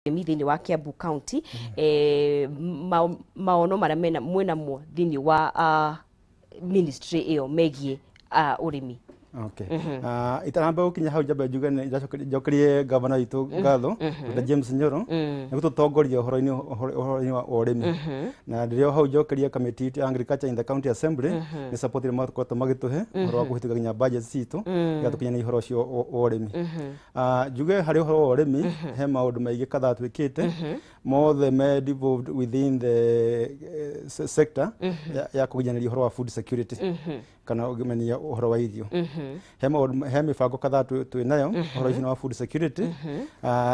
Ũrĩmi thĩinĩ wa Kiambu County, maono marĩa mena mwĩnamo thĩinĩ wa ministry ĩyo megiĩ ũrĩmi. Okay. Itanamba gũkinya hau, njambe njuge nĩ njokerie gavana witũ ngatho, Dr. James Nyoro, nĩ gũtũtongoria ũhoro-inĩ wa ũrĩmi. Na ndĩrĩ o hau njokerie kamĩtĩ itũ ya agriculture in the county assembly nĩ support ĩrĩa makoretwo magĩtũhe ũhoro wa kũhĩtũka nginya budget citũ nĩgetha tũkinyanĩrie ũhoro ũcio wa ũrĩmi. Njuge harĩ ũhoro wa ũrĩmi he maũndũ maingĩ kadhaa twĩkĩte, mothe me devolved within the sector ya kũginyanĩria ũhoro wa food security kana ũgimania ũhoro wa irio. He maũndũ, he mĩbango kadhaa twĩ nayo ũhoro ũcio wa food security.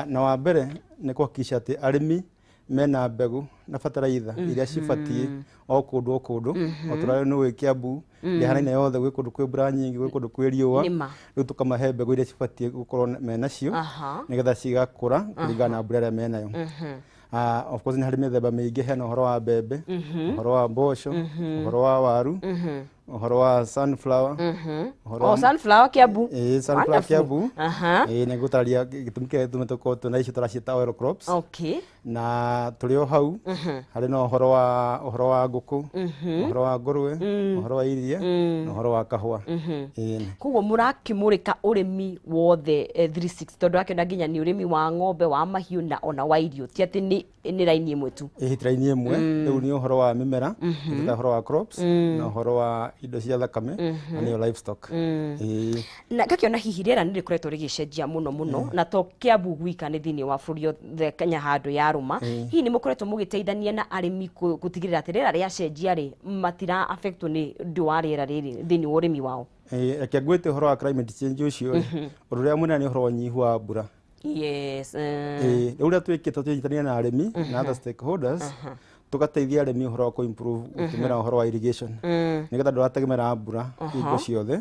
Na wa mbere nĩ kũhakikisha atĩ arĩmi mena mbegũ na bataraitha iria cibatiĩ o kũndũ o kũndũ. O tũrarĩ nĩ ũĩ Kiambu ndĩhanaine yothe, gwĩ kũndũ kwĩ mbura nyingĩ, gwĩ kũndũ kwĩ riũa. Nĩma. Rĩu tũkamahe mbegũ iria cibatiĩ gũkorwo menacio nĩgetha cigakũra kũringana na mbura ĩrĩa menayo. Of course nĩ harĩ mĩthemba mĩingĩ, hena ũhoro wa mbembe, ũhoro wa mboco, ũhoro wa waru, ũhoro wa sunflower, ũhoro Oh, sunflower Kiambu. Ĩĩ, sunflower. Wonderful. Kiambu. Ĩĩ, nĩ ngũtarĩria gĩtũmi kĩrĩa gĩtũmĩte tũkorwo twĩna icio tũraciĩta oil crops. Na tũrĩ o hau harĩ na ũhoro wa ngũkũ, ũhoro wa ngũrwe, ũhoro wa iria na ũhoro wa kahũa. Ĩĩ. Koguo mũrakĩmũrĩka ũrĩmi wothe 360, tondũ akĩona nginya nĩ ũrĩmi wa ng'ombe, wa mahiũ na ona wa irio, ti atĩ nĩ raini ĩmwe tu. Ĩĩ, ti raini ĩmwe. Rĩu nĩ ũhoro wa mĩmera nĩ ta ũhoro wa crops na ũhoro wa indo cia thakame na nĩyo livestock. Ĩĩ. Na ngakĩona hihi rĩera nĩ rĩkoretwo rĩgĩcenjia mũno mũno, na to Kiambu gwika, nĩ thĩinĩ wa bũrũri othe Kenya handũ yarũma. Hihi nĩ mũkoretwo mũgĩteithania na arĩmi gũtigĩrĩra atĩ rĩera rĩacenjia rĩ, matira affectwo nĩ ũndũ wa rĩera rĩrĩ thĩinĩ wa ũrĩmi wao? Ĩĩ, reke ngwĩte ũhoro wa climate change ũcio rĩ, ũndũ ũrĩa mũnene nĩ ũhoro wa ũnyihu wa mbura. Ĩĩ, rĩu ũrĩa twĩkĩte, tũnyitanĩire na arĩmi na other stakeholders, tũgateithia arĩmi ũhoro wa kũ-improve gũtũmĩra ũhoro wa irrigation nĩgetha ndũrategemera mbura hingo ciothe.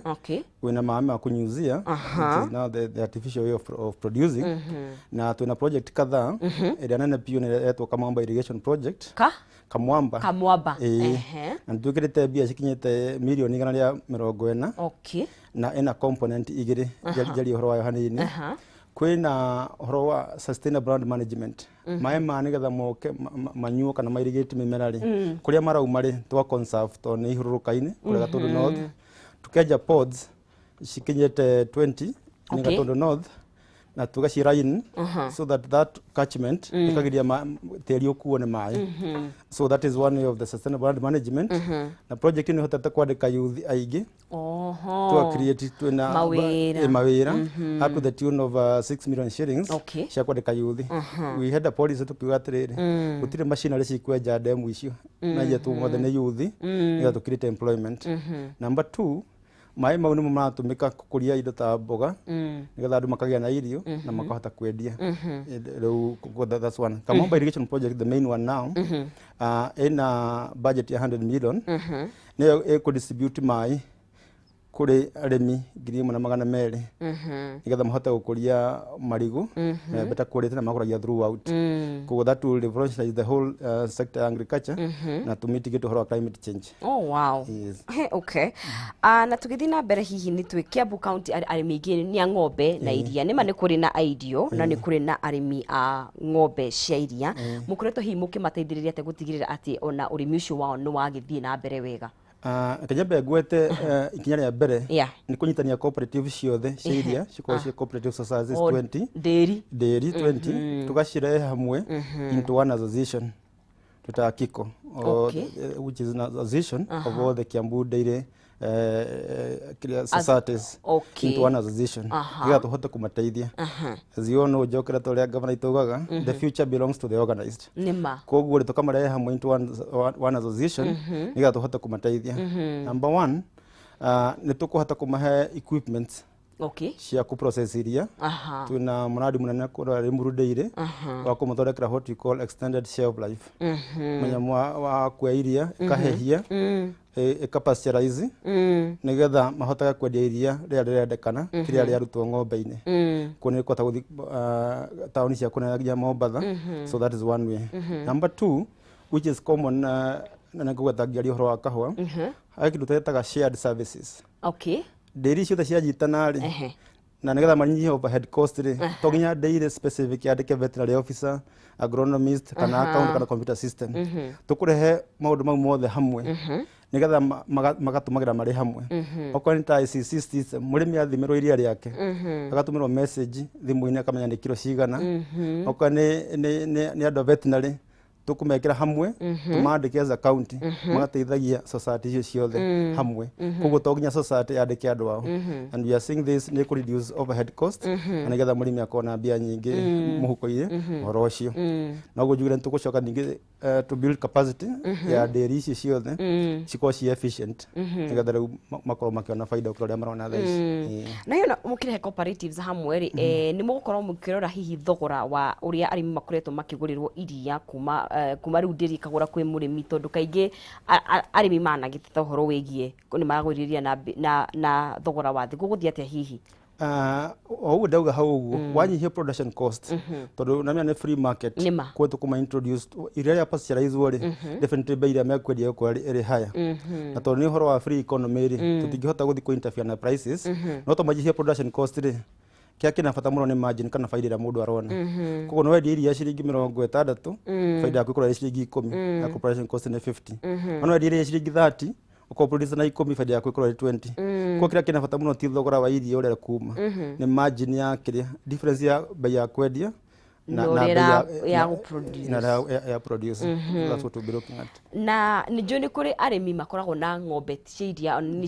Wĩna maĩ ma kũnyuzia, which is now the artificial way of producing. Na twĩna project kadhaa, ĩrĩa nene biũ nĩ ĩretwo Kamwamba Irrigation Project. Ka Kamwamba. Kamwamba. Ĩĩ. Na nĩtwĩkĩrĩte mbia cikinyĩte mirioni 140. Na ĩna component igĩrĩ, njarie ũhoro wayo hanini. Kwĩna ũhoro wa sustainable land management, maĩ ma nĩgetha moke manyuo kana mairigĩte mĩmera rĩ, kũrĩa marauma rĩ, twa conserve tondũ nĩ ihũrũrũka-inĩ kũrĩa Gatũndũ North, tukenja ponds cikinyĩte 20 nĩ Gatũndũ North na tugaci so that that catchment ĩkagiria tĩri ũkuo nĩ maĩ. So that is one way of the sustainable land management. Na project ĩno ĩhotete kwandĩka youth aingĩ. Twa create, twĩna Mawĩra. Mawĩra up to the tune of 6 million shillings cia kwandĩka youth. We had a policy tukiuga atĩrĩrĩ, gũtirĩ machinery cikwenja ndemu icio na iria mothe nĩ youth, nĩgetha tũ create employment. Number two, maĩ mau nĩmo maratũmĩka gũkũria indo ta mboga nĩgetha andũ makagĩa na irio na makahota kwendia. Rĩu that's one Kamwamba Irrigation Project. The main one now, ĩna budget ya 100 million, nĩyo ĩkũ-distribute maĩ kũrĩ arĩmi 1,200 nĩgetha mahote gũkũria marigũ na better quality na makũragia throughout. Koguo that will revolutionize the whole sector ya agriculture na to mitigate ũhoro wa climate change. Oh wow. Yes. Okay. Na tũgĩthiĩ na mbere, hihi nĩ twĩ Kiambu County arĩmi aingĩ nĩ a ng'ombe na iria. Nĩma nĩ kũrĩ na a irio na nĩ kũrĩ na arĩmi a ng'ombe cia iria. Mũkoretwo hihi mũkĩmateithĩrĩria atĩa gũtigĩrĩra atĩ ona ũrĩmi ũcio wao nĩ wagĩthiĩ na mbere wega? Reke nyambe ngwete ikinya rĩa mbere nĩ kũnyitania cooperative ciothe cia iria cikorwo ciĩ cooperative societies O 20. Ndĩri. Dairy 20 tugacirehe hamwe into one association twĩtaga KIKO, or, which is an association of all the Kiambu dairy societies into one association nĩgetha tũhote kũmateithia. As you all know, njokera ta ũrĩa gavana itaugaga, the future belongs to the organized. Nĩma. Koguo rĩ, tũkamarehe hamwe into one association nĩgetha tũhote kũmateithia. Number one, nĩ tũkũhota kũmahe equipment cia kũ process iria. Twĩna mũradi mũnene kũrĩa Limuru Dairy wa kũmathondekera what we call extended shelf life, mũnyamũ wa kuoya iria ĩkahehia, ĩka pasteurize nĩgetha mahotage kwendia iria rĩrĩa rĩrendekana, ti rĩrĩa rĩarutwo ng'ombe-inĩ. Kuo nĩ rĩkũhota gũthiĩ taũni cia kũnene nginya Mombatha. So that is one way. Number two, which is common, na nĩngũgweta ngĩaria ũhoro wa kahũa, harĩ kĩndũ twĩtaga shared services. Ndĩri ciothe cianyitana rĩ, Na nĩgetha manyihie overhead cost rĩ, to nginya dairy specific yandĩke veterinary officer, agronomist, kana account, kana computer system. Tũkũrehe maũndũ mau mothe hamwe nĩgetha magatũmagĩra marĩ hamwe. Okorwo nĩ ta ICC system, mũrĩmi athimĩrwo iria rĩake agatũmĩrwo message thimũ-inĩ, akamenya nĩ kiro cigana. Okorwo nĩ andũ a veterinary, tũkũmekĩra hamwe, tũmandĩke as a county, magateithagia society icio ciothe hamwe. Koguo to nginya society yandĩke andũ ao. And we are seeing this nĩ kũ reduce overhead cost na nĩgetha mũrĩmi akorwo na mbia nyingĩ mũhuko-inĩ ũhoro ũcio. Noguo njugire nĩ tũgũcoka ningĩ to build capacity ya dairy icio ciothe cikorwo ci efficient, nĩgetha rĩu makorwo makĩona baida gũkĩra ũrĩa marona thaa ici. Ĩĩ. Na hiyo mũkĩrehe cooperatives hamwe rĩ, nĩ mũgũkorwo mũkĩrora hihi thogora wa ũrĩa arĩmi makoretwo makĩgũrĩrwo iria kuma rĩu ndĩri ĩkagũra kwĩ mũrĩmi, tondũ kaingĩ arĩmi managĩteta ũhoro wĩgiĩ nĩ maragũrire iria na thogora wa thĩ. Gũgũthiĩ atĩa hihi? O ũguo ndauga hau ũguo, wanyihia production cost, tondũ namenya nĩ free market. Nĩma. Koguo tũkũma introduce iria rĩa pasteurized rĩ, definitely bei ĩrĩa mekwendia ĩgũkorwo ĩrĩ higher. Na tondũ nĩ ũhoro wa free economy rĩ, tũtingĩhota gũthiĩ kũ interfere na prices, no tũmanyihie production cost rĩ, kĩrĩa kĩna bata mũno nĩ margin kana baida ĩrĩa mũndũ arona. Koguo no wendie iria ciringi 60, baida yaku ĩkorwo ĩrĩ ciringi 10, na production cost nĩ 50. No wendie iria ciringi 30, ũkorwo producer na 10, baida yaku ĩkorwo ĩrĩ 20. Koguo kĩrĩa kĩna bata mũno ti thogora wa iria ũrĩa kuma, nĩ margin ya kĩrĩa difference ya bei ya kwendia na ũrĩa bei ya gũproduce. Na ya produce. That's what we'll be looking at. Na nĩ njũĩ nĩ kũrĩ arĩmi makoragwo na ng'ombe cia iria, nĩ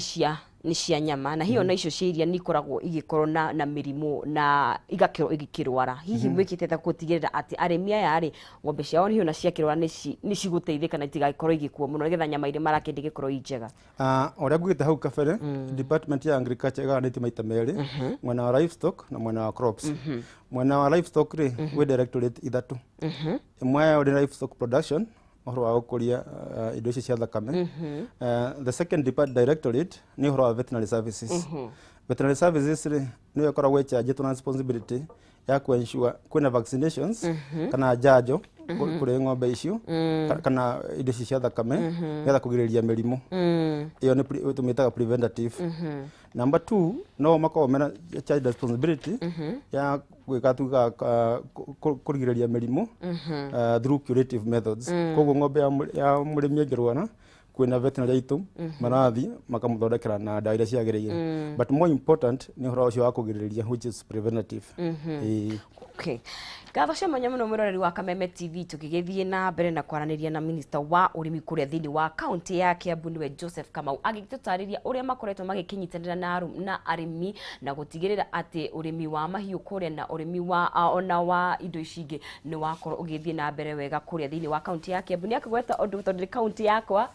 cia nyama, na hiyo na icio cia iria nĩ ikoragwo igĩkorwo na mĩrimũ na igakorwo igĩkĩrwara. Hihi mwĩkĩte atĩa gũtigĩrĩra atĩ arĩmi aya rĩ, ng'ombe ciao hiyo na ciakĩrwara nĩ cigũteithĩka na itigagĩkorwo igĩkua mũno, nĩgetha nyama iria marakĩendia igĩkorwo i njega? Ũrĩa ngugĩte hau kabere, department ya agriculture ĩgayanĩtio maita merĩ, mwena wa livestock na mwena wa crops. Mwena wa livestock rĩ, gwĩ directorate ithatũ. Ĩmwe yayo nĩ livestock production, ũhoro wa gũkũria indo ici cia thakame. The second directorate nĩ ũhoro wa veterinary services. Veterinary services rĩ, nĩyo ĩkoragwo ĩchanjĩtwo na responsibility ya ku ensure kwĩna vaccinations kana njanjo kũrĩ ng'ombe icio kana indo ici cia thakame, nĩgetha kũgirĩrĩria mĩrimũ. Ĩyo nĩ tũmĩtaga preventative. Number two, no makoragwo mena charge responsibility ya gwĩka tuga kũrigĩrĩria mĩrimũ through curative methods. Koguo ng'ombe ya mũrĩmi ĩngĩrwara, kwĩna veterinary aitũ marathiĩ makamũthondekera na ndawa iria ciagĩrĩire. But more important nĩ ũhoro ũcio wa kũgirĩrĩria, which is preventative. Ĩĩ. Okay. Ngatho cia mwanya mũno mwĩroreri wa Kameme TV, tũgĩgĩthiĩ na mbere na kwaranĩria na minista wa ũrĩmi kũrĩa thĩinĩ wa kaunti ya Kiambu, nĩwe Joseph Kamau, agĩtũtarĩria ũrĩa makoretwo magĩkĩnyitanĩra na arĩmi na gũtigĩrĩra atĩ ũrĩmi wa mahiũ kũrĩa na ũrĩmi wa ona wa indo ici ingĩ nĩ wakorwo ũgĩthiĩ na mbere wega kũrĩa thĩinĩ wa kaunti ya Kiambu. Nĩ akĩgweta ũndũ, tondũ nĩ kaunti yakwa,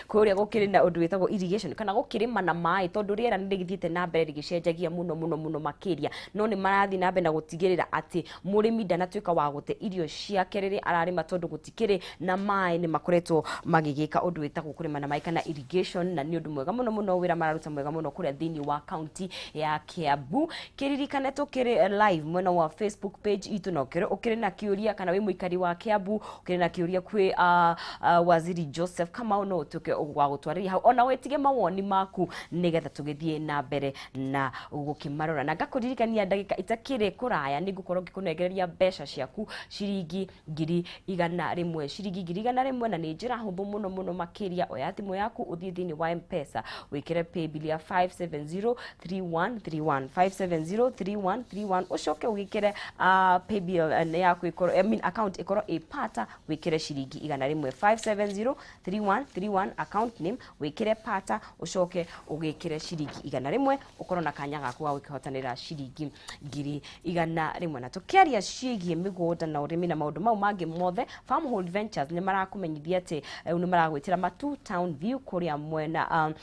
kũrĩa gũkĩrĩ na ũndũ wĩtagwo irrigation kana gũkĩrĩma na maĩ, tondũ rĩera nĩ rĩgĩthiĩte na mbere rĩgĩcenjagia mũno mũno mũno makĩria, no nĩ marathiĩ na mbere na gũtigĩrĩra atĩ mũrĩmi ndanatuĩka wa gũte irio ciake rĩrĩa ararĩma tondũ gũtikĩrĩ na maĩ. Nĩ makoretwo magĩgĩka ũndũ wĩtagwo kũrĩma na maĩ kana irrigation, na nĩ ũndũ mwega mũno mũno, wĩra mararuta mwega mũno kũrĩa thĩinĩ wa kaunti ya Kiambu. Kĩririkane tũkĩrĩ live mwena wa Facebook page itũ, na ũkĩrĩ na kĩũria kana wĩ mũikari wa Kiambu, ũkĩrĩ na kĩũria kwĩ waziri Joseph Kamau, no ũtuĩke wa gũtwarĩria hau, ona wĩtige mawoni maku nĩgetha tũgĩthiĩ na mbere na gũkĩmarora. Na ngakũririkania ndagĩka itakĩrĩ kũraya nĩ ngũkorwo ngĩkũnengereria mbeca ciaku ciringi 100,000, ciringi 100,000, na nĩ njĩra hũthũ mũno mũno makĩria. Oya thimũ yaku, ũthiĩ thĩinĩ wa M-Pesa, wĩkĩre paybill ya 5703131, 5703131, ũcoke ũgĩkĩre paybill yaku ĩkorwo, I mean account ĩkorwo ĩ pata, wĩkĩre ciringi 100, 5703131, account name wĩkĩre pata, ũcoke ũgĩkĩre ciringi 100, ũkorwo na kanya gaku ga gũkĩhotanĩra ciringi 100,000. Na tũkĩaria ciĩgiĩ mĩgũnda na ũrĩmi na maũndũ mau mangĩ mothe, Farmhold Ventures nĩ marakũmenyithia atĩ rĩu nĩ maragwĩtĩra Matu Town View kũrĩa mwena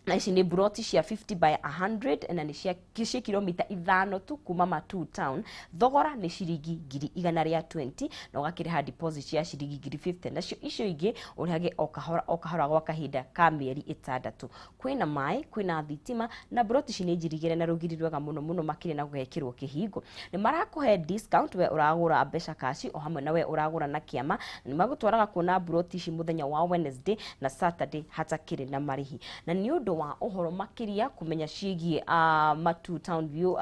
na ici nĩ buroti cia 50 by 100 na nĩ cia kilomita 5 tu kuma Matu Town. Thogora nĩ ciringi 120,000 na ũgakĩrĩha deposit ya ciringi 50,000, nacio icio ingĩ ũrĩhage o kahora o kahora gwa kahinda ka mĩeri 6. Kwĩna maĩ, kwĩna thitima, na buroti ici nĩ njirigĩre na rũgiri rwega mũno mũno makĩria na gũgekĩrwo kĩhingo. Nĩ marakũhe discount we ũragũra mbeca kaci o hamwe na we ũragũra na kĩama. Nĩ magũtwaraga kuona buroti ici mũthenya wa Wednesday na Saturday hatakĩrĩ na marĩhi. Na nĩ ũndũ ũndũ wa ũhoro makĩria kũmenya ciĩgiĩ Matu Town View,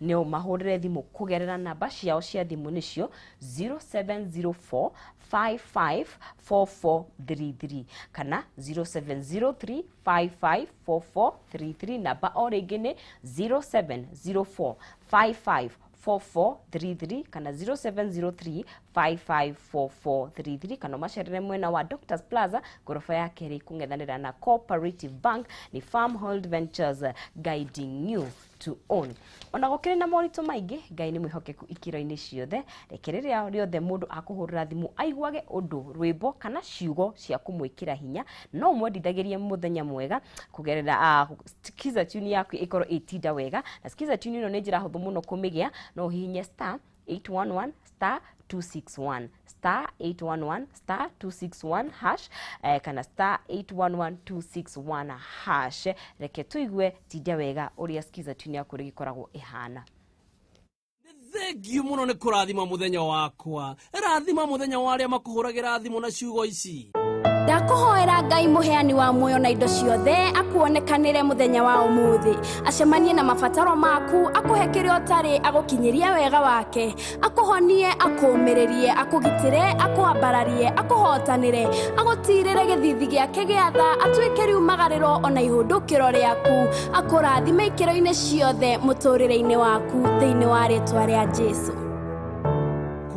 nĩ ũmahũrĩre thimũ kũgerera namba ciao cia thimũ, nĩcio 0704 554433 kana 0703 554433. Namba o rĩngĩ nĩ 0704 554433 kana 0703 554433, kana ũmacerere mwena wa Doctors Plaza, ngoroba ya kerĩ, kũng'ethanĩra na Cooperative Bank. Nĩ Farmhold Ventures, guiding you to own. Ona gũkĩrĩ na moritũ maingĩ, Ngai nĩ mwĩhokeku ikĩro-inĩ ciothe. Reke rĩrĩa rĩothe mũndũ akũhũrĩra thimũ aiguage ũndũ, rwĩmbo kana ciugo cia kũmwĩkĩra hinya, no mwendithagĩrie mũthenya mwega kũgerera Skiza tune yaku ĩkorwo ĩtinda wega. Na Skiza tune ĩno nĩ njĩra hũthũ mũno kũmĩgĩa. No ũhihinye star 811 star 261 star 811 star 261 hash, kana star 811 261 hash. Reke tuigue tinda wega ũrĩa Skiza tune yaku rĩgĩkoragwo ĩhana. Thengiũ mũno nĩ kũrathima mũthenya wakwa. Rathima mũthenya wa arĩa makũhũragĩra thimũ na ciugo ici. Ndakũhoera Ngai mũheani wa muoyo na indo ciothe akuonekanĩre mũthenya wa ũmũthĩ, acemanie na mabataro maku, akũhe kĩrĩa ũtarĩ, agũkinyĩrie wega wake, akũhonie, akũũmĩrĩrie, akũgitĩre, akũambararie, akũhotanĩre, agũtirĩre gĩthithi gĩake gĩa tha, atuĩke riumagarĩro ona ihũndũkĩro rĩaku, akũrathime ikĩro-inĩ ciothe mũtũrĩre-inĩ waku, thĩinĩ wa rĩtwa rĩa Jesũ.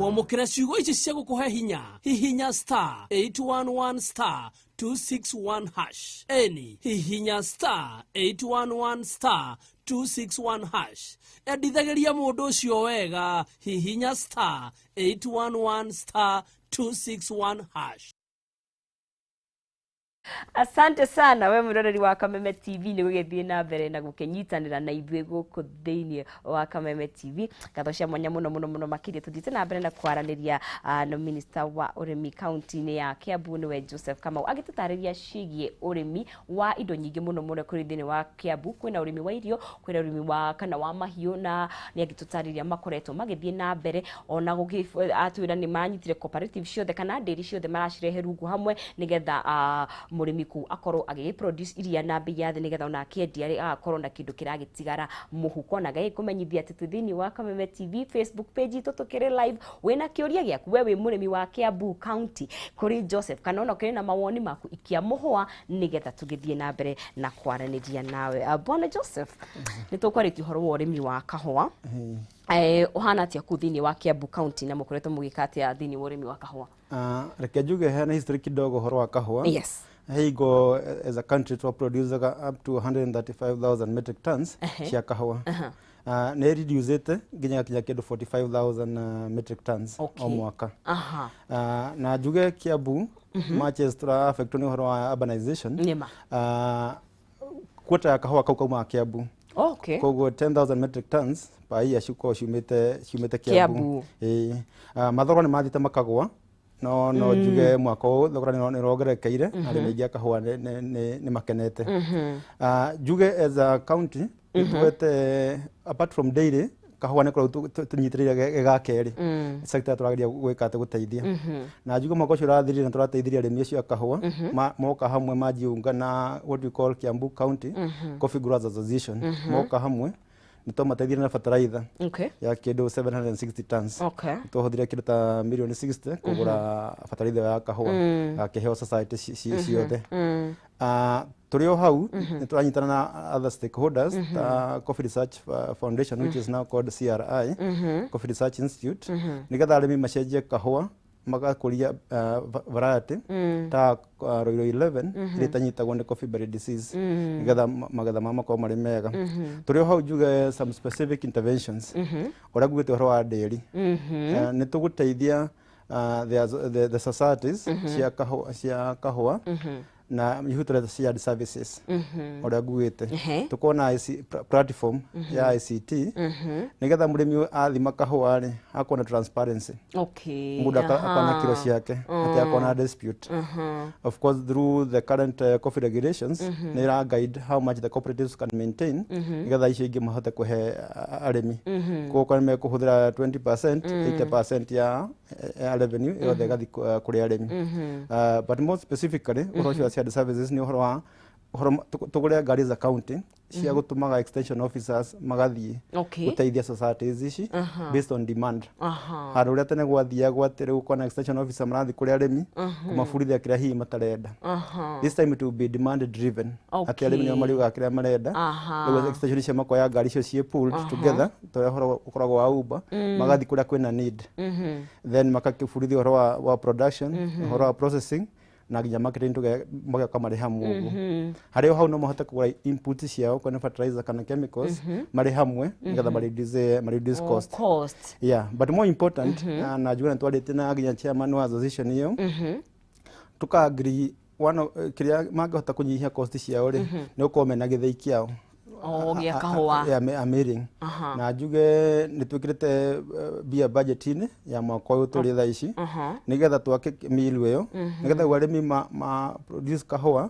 Kwamũkĩra ciugo ici cia gũkũhe hinya, hihinya star 811 star 261 hash. Eni, hihinya star 811 star 261 hash. Endithagĩria mũndũ ũcio wega, hihinya star 811 star 261 hash. Asante sana we mwiroreri wa Kameme TV nĩ gũgĩthiĩ na mbere na gũkĩnyitanĩra na ithuĩ gũkũ thĩinĩ wa Kameme TV. Ngatho cia mwanya mũno mũno mũno makĩria. Tũthiĩte na mbere na kwaranĩria na minister wa ũrĩmi kaunti-inĩ ya Kiambu, nĩwe Joseph Kamau, agĩtũtarĩria ciĩgiĩ ũrĩmi wa indo nyingĩ mũno mũno kũrĩ thĩinĩ wa Kiambu. Kwĩna ũrĩmi wa irio, kwĩna ũrĩmi wa kana wa mahiũ, na nĩ agĩtũtarĩria makoretwo magĩthiĩ na mbere ona atwĩra nĩ manyitire cooperative ciothe kana ndĩri ciothe maracirehe rungu hamwe nĩgetha mũrĩmi kũu akorwo agĩgĩ-produce iria na bei ya thĩ, nĩgetha ona akĩendia rĩ agakorwo na kĩndũ kĩragĩtigara mũhuko. Na Ngai kũmenyithia atĩ twĩ thĩinĩ wa Kameme TV Facebook page itũ tũkĩrĩ live. Wĩna kĩũria gĩaku, we wĩ mũrĩmi wa Kiambu County, kũrĩ Joseph, kana ona ũkĩrĩ na mawoni maku, ikia mũhũa nĩgetha tũgĩthiĩ na mbere na kwaranĩria nawe. Bwana Joseph, nĩ tũkwarĩtie ũhoro wa ũrĩmi wa kahũa. Ũhana atĩa kũu thĩinĩ wa Kiambu County, na mũkoretwo mũgĩka atĩa thĩinĩ wa ũrĩmi wa kahũa? Reke njuge heana history kidogo ũhoro wa kahũa. Yes. Heigo as a country twa produce up to 135,000 metric tons cia kahũa. Nĩ reducete nginya gakinya kĩndũ 45,000 metric tons o mwaka. Na njuge Kiambu much as tura affect nĩ ũhoro wa urbanization. Nĩma. Quota ya kahũa kau kaumaga Kiambu. Koguo 10,000 metric tons per year cikoragwo ciumĩte Kiambu. Ĩĩ. Mathogora nĩ mathiĩte makagũa, no njuge mwaka ũyũ thogora nĩ ũrongerekeire, arĩmi aingĩ a kahũa nĩ makenete. Njuge as a county nĩ tuwete apart from dairy, kahũa nĩ koragwo tũnyitĩrĩire ge ga kerĩ sector tũrageria gwĩka atĩ gũteithia. Na njuge mwaka ũcio ũrathirire nĩ tũrateithirie arĩmi acio a kahũa moka hamwe majiunga na what we call Kiambu County Coffee Growers Association, moka hamwe nĩ twamateithirie na fertilizer ya kĩndũ 760 tons. Twahũthĩrire kĩndũ ta mirioni 60 kũgũra fertilizer ya kahũa akĩheo society ciothe. Tũrĩ o hau nĩ tũranyitana na other stakeholders ta Coffee Research Foundation, which is now called CRI, Coffee Research Institute, nĩgetha arĩmi macenjie kahũa magakũria variety ta Roiro 11 ĩrĩa ĩtanyitagwo nĩ coffee berry disease, nĩgetha magetha mao makorwo marĩ mega. Tũrĩ o hau njuge some specific interventions ũrĩa ngugĩte ũhoro wa dairy. Nĩ tũgũteithia the societies cia kahũa na ihu tũreta shared services ũrĩa ngugĩte. Tũkona platform ya ICT nĩgetha mũrĩmi athima kahũa rĩ akona transparency. Mũndũ akona kiro ciake atĩ akona dispute. Of course through the current coffee regulations nĩ ĩra guide how much the cooperatives can maintain nĩgetha icio ingĩ mahote kũhe arĩmi. Koguo korwo nĩmekũhũthĩra 20%, 80% ya revenue yothe ĩgathiĩ kũrĩ arĩmi. But more specifically ũhoro ũcio wa shared services nĩ ũhoro wa Ũhoro tũgũre ngari za county cia gũtũmaga extension officers magathiĩ gũteithia societies ici based on demand. Handũ ũrĩa tene gwathiagwo atĩ rĩu ũkona extension officer marathiĩ kũrĩ arĩmi kũmabundithia kĩrĩa hihi matarenda. This time it will be demand driven, atĩ arĩmi nĩo mariugaga kĩrĩa marenda. Rĩu extension icio makoya ngari icio ciĩ pooled together, ta ũrĩa ũhoro ũkoragwo wa Uber, magathiĩ kũrĩa kwĩna need, then makakĩbundithia ũhoro wa production, ũhoro wa processing na nginya marketing, magoka marĩ hamwe ũguo. Harĩ o hau no mahote kũgũra input ciao, kwena fertilizer kana chemicals, marĩ hamwe nĩgetha ma reduce cost. Cost. Yeah, but more important, na njua nĩ twarĩtie na nginya chairman wa association ĩyo, tuka agree one of kĩrĩa mangĩhota kũnyihia cost ciao rĩ, nĩ gũkorwo mena gĩthĩi kĩao. O, gĩa kahũa. Yeah, a milling. Na njuge nĩ twĩkĩrĩte mbia budget-inĩ ya mwaka ũyũ tũrĩ thaa ici nĩgetha twake mill ĩyo, nĩgetha rĩu arĩmi ma produce kahũa